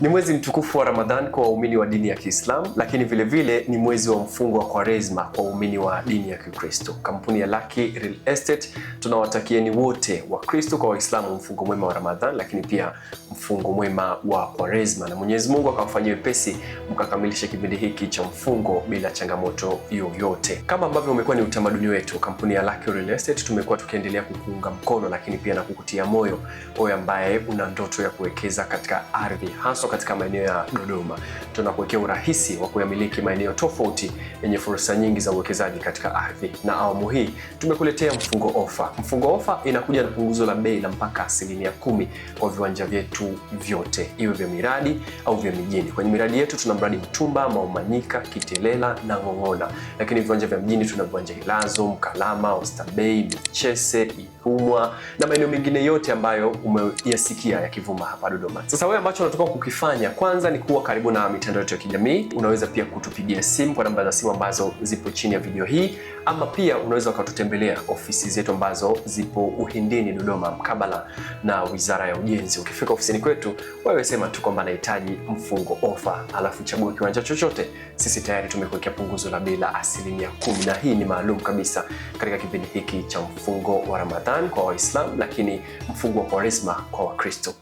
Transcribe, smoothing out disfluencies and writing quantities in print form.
Ni mwezi mtukufu wa Ramadhan kwa waumini wa dini ya Kiislamu, lakini vile vile ni mwezi wa mfungo wa Kwaresma kwa waumini wa dini ya Kikristo. Kampuni ya Lucky Real Estate tunawatakieni wote Wakristo kwa Waislamu mfungo mwema wa Ramadhan, lakini pia mfungo mwema wa Kwaresma, na Mwenyezi Mungu akawafanyia wepesi mkakamilishe kipindi hiki cha mfungo bila changamoto yoyote. Kama ambavyo umekuwa ni utamaduni wetu, kampuni ya Lucky Real Estate tumekuwa tukiendelea kukuunga mkono, lakini pia na kukutia moyo wewe ambaye una ndoto ya kuwekeza katika ardhi, haswa katika maeneo ya Dodoma. Tunakuwekea urahisi wa kuyamiliki maeneo tofauti yenye fursa nyingi za uwekezaji katika ardhi, na awamu hii tumekuletea mfungo ofa. Mfungo ofa inakuja na punguzo la bei la mpaka 10% kwa viwanja vyetu vyote, iwe vya miradi au vya mijini. Kwenye miradi yetu tuna mradi Mtumba, Maumanyika, Kitelela na Ng'ong'ona, lakini viwanja vya mjini tuna viwanja Ilazo, Mkalama, Oysterbay, Michese, Ihumwa na maeneo mengine yote ambayo umeyasikia yakivuma hapa Dodoma. Sasa wewe ambacho unatoka kukifanya kwanza ni kuwa karibu na mitandao yetu ya kijamii. Unaweza pia kutupigia simu kwa namba za simu ambazo zipo chini ya video hii, ama pia unaweza ukatutembelea ofisi zetu ambazo zipo Uhindini, Dodoma, mkabala na Wizara ya Ujenzi. Ukifika ofisini kwetu, wewe sema tu kwamba nahitaji mfungo ofa, alafu chagua kiwanja chochote. Sisi tayari tumekuwekea punguzo la bei la 10%, na hii ni maalum kabisa katika kipindi hiki cha mfungo wa Ramadhan kwa Waislamu, lakini mfungo wa Kwaresma kwa Wakristo.